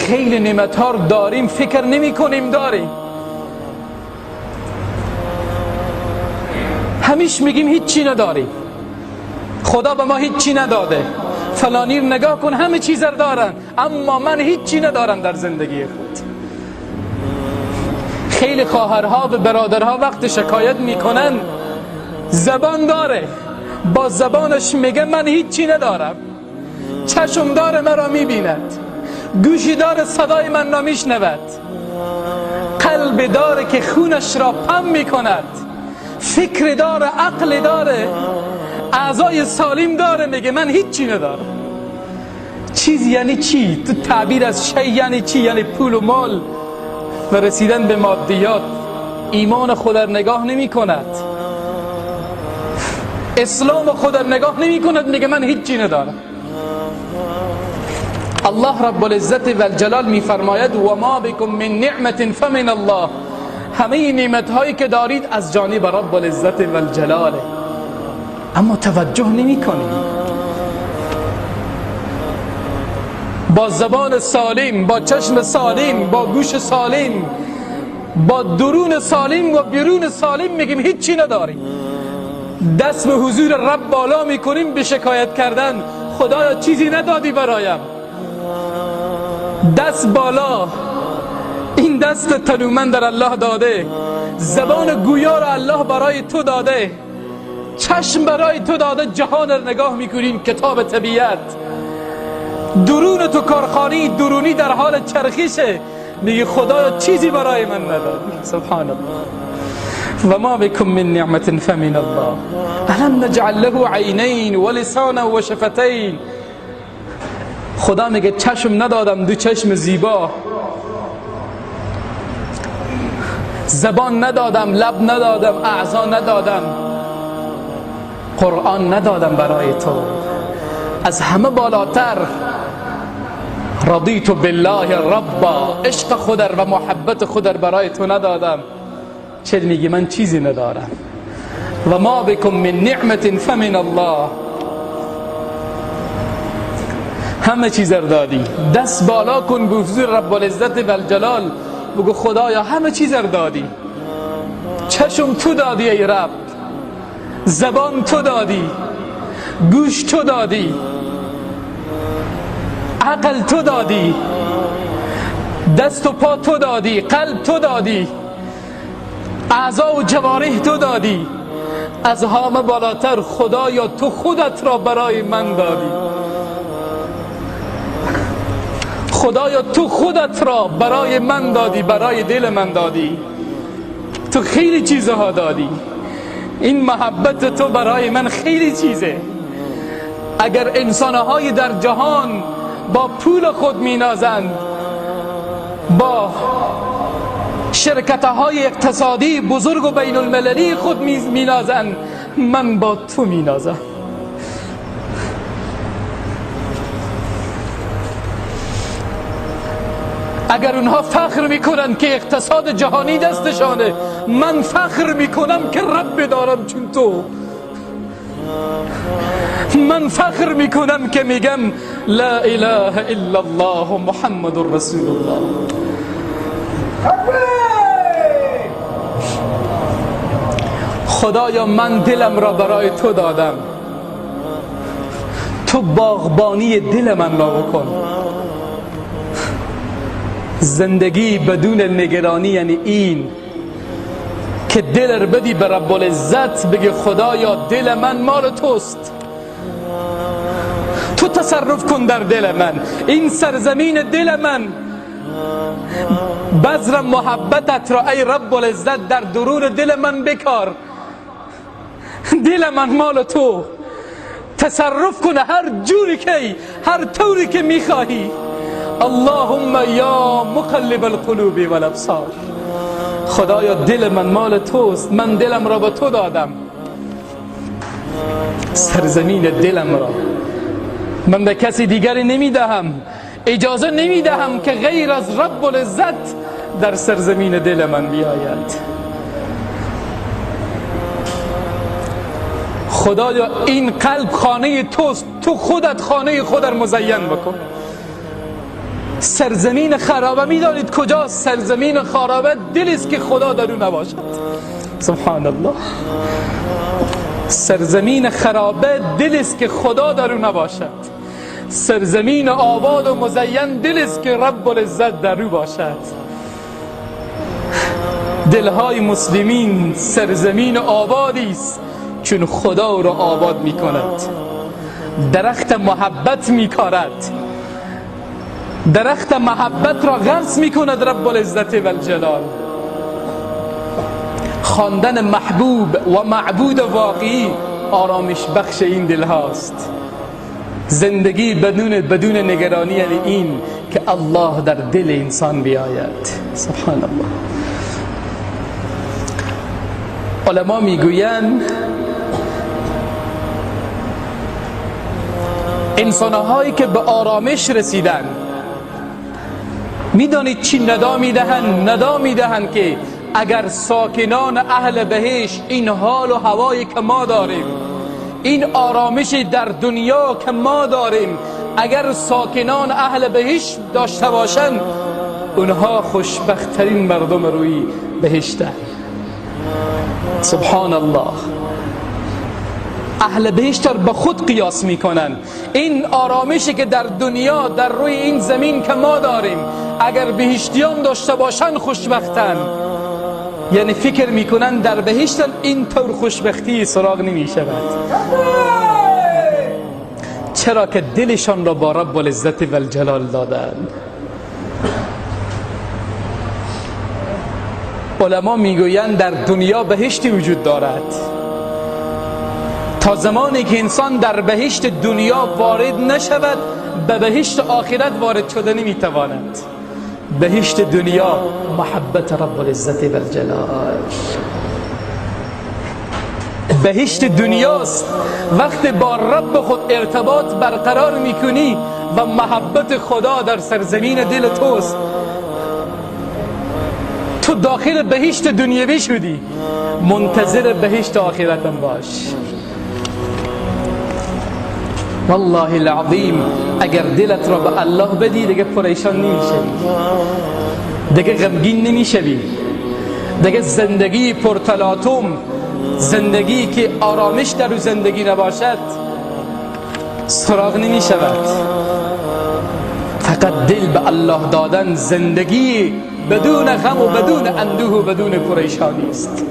خیلی نعمت‌ها رو داریم، فکر نمی‌کنیم داریم. همیش میگیم هیچی نداریم، خدا به ما هیچی نداده، فلانی رو نگاه کن همه چیز رو دارن، اما من هیچی ندارم در زندگی خود. خیلی خواهرها و برادرها وقت شکایت میکنن، زبان داره، با زبانش میگه من هیچی ندارم، چشم داره مرا میبیند، گوشی داره صدای من را میشنود، قلب داره که خونش را پم میکند، فکر داره، عقل داره، اعضای سالم داره، میگه من هیچی ندارم. چیز یعنی چی؟ تو تعبیر از شی یعنی چی؟ یعنی پول و مال و رسیدن به مادیات. ایمان خود را نگاه نمی کند، اسلام خود را نگاه نمی کند، میگه من هیچی ندارم. الله رب العزت و الجلال میفرماید و ما بكم من نعمت فمن الله. همه نعمت هایی که دارید از جانب رب العزت و الجلال، اما توجه نمی کنیم. با زبان سالم، با چشم سالم، با گوش سالم، با درون سالم و بیرون سالم میگیم هیچی نداریم. دست به حضور رب بالا میکنیم به شکایت کردن، خدایا چیزی ندادی برایم. دست بالا، این دست تنومند در الله داده، زبان گویا را الله برای تو داده، چشم برای تو داده، جهان را نگاه میکنیم، کتاب طبیعت، درون تو کارخانه درونی در حال چرخیشه، میگه خدایا چیزی برای من ندادی. سبحان الله. و ما بكم من نعمت فمن الله الم نجعل له عینین و لسانا و شفتین. خدا میگه چشم ندادم، دو چشم زیبا، زبان ندادم، لب ندادم، اعضا ندادم، قرآن ندادم برای تو. از همه بالاتر رضیت بالله ربا، عشق خودر و محبت خودر برای تو ندادم. چه میگی؟ من چیزی ندارم. و ما بكم من نعمت فمن الله. همه چیز رو دادی، دست بالا کن به حضور رب العزت و الجلال، بگو خدایا همه چیز رو دادی، چشم تو دادی ای رب، زبان تو دادی، گوش تو دادی، عقل تو دادی، دست و پا تو دادی، قلب تو دادی، اعضا و جوارح تو دادی. از همه بالاتر خدایا تو خودت را برای من دادی. خدایا تو خودت را برای من دادی، برای دل من دادی، تو خیلی چیزها دادی. این محبت تو برای من خیلی چیزه. اگر انسانهای در جهان با پول خود مینازند، با شرکت‌های اقتصادی بزرگ و بین المللی خود مینازند، من با تو مینازم. اگر اونها فخر میکنن که اقتصاد جهانی دستشانه، من فخر میکنم که رب دارم چون تو. من فخر میکنم که میگم لا اله الا الله محمد رسول الله. خدایا من دلم را برای تو دادم، تو باغبانی دل من را بکن. زندگی بدون نگرانی یعنی این که دل رو بدی به رب العزت، بگی خدایا دل من مال توست، تو تصرف کن در دل من، این سرزمین دل من، بذر محبتت را ای رب العزت در درون دل من بکار، دل من مال تو، تصرف کن هر جوری که، هر طوری که میخواهی. اللهم یا مقلب القلوب والابصار. خدایا دل من مال توست، من دلم را به تو دادم، سرزمین دلم را من به کسی دیگری نمیدهم، اجازه نمیدهم که غیر از رب العزت در سرزمین دل من بیاید. خدایا این قلب خانه توست، تو خودت خانه خود را مزین بکن. سرزمین خرابه میدانید کجاست؟ سرزمین خرابه دلی است که خدا در او نباشد. سبحان الله. سرزمین خرابه دلی است که خدا در او نباشد. سرزمین آباد و مزین دلی است که رب العزت در او باشد. دلهای مسلمین سرزمین آبادی است چون خدا را آباد میکند. درخت محبت میکارد، درخت محبت را غرس میکند رب العزت و الجلال. خواندن محبوب و معبود واقعی آرامش بخش این دل هاست. زندگی بدون نگرانی یعنی این که الله در دل انسان بیاید. سبحان الله. علما میگویند انسانهایی که به آرامش رسیدن میدانید چی ندا میدهند؟ ندا میدهند که اگر ساکنان اهل بهشت این حال و هوایی که ما داریم، این آرامش در دنیا که ما داریم، اگر ساکنان اهل بهشت داشته باشند، اونها خوشبختترین مردم روی بهشتند. سبحان الله. اهل بهشت را به خود قیاس میکنن. این آرامشی که در دنیا در روی این زمین که ما داریم، اگر بهشتیان داشته باشن خوشبختن. یعنی فکر میکنن در بهشتن این طور خوشبختی سراغ نمیشود. چرا که دلشان را با رب العزت و الجلال دادن. علما میگویند در دنیا بهشتی وجود دارد. تا زمانی که انسان در بهشت دنیا وارد نشود، به بهشت آخرت وارد شده نمیتواند. بهشت دنیا محبت رب العزت و الجلال، بهشت دنیاست. وقتی با رب خود ارتباط برقرار میکنی و محبت خدا در سرزمین دل توست، تو داخل بهشت دنیوی شدی. منتظر بهشت آخرتم باش. والله العظیم اگر دلت را به الله بدی دیگه پریشان نمیشوی، دیگه غمگین نمیشوی، دیگه زندگی پرتلاطم، زندگی که آرامش در او زندگی نباشد سراغ نمیشود. فقط دل به الله دادن زندگی بدون غم و بدون اندوه و بدون پریشانی است.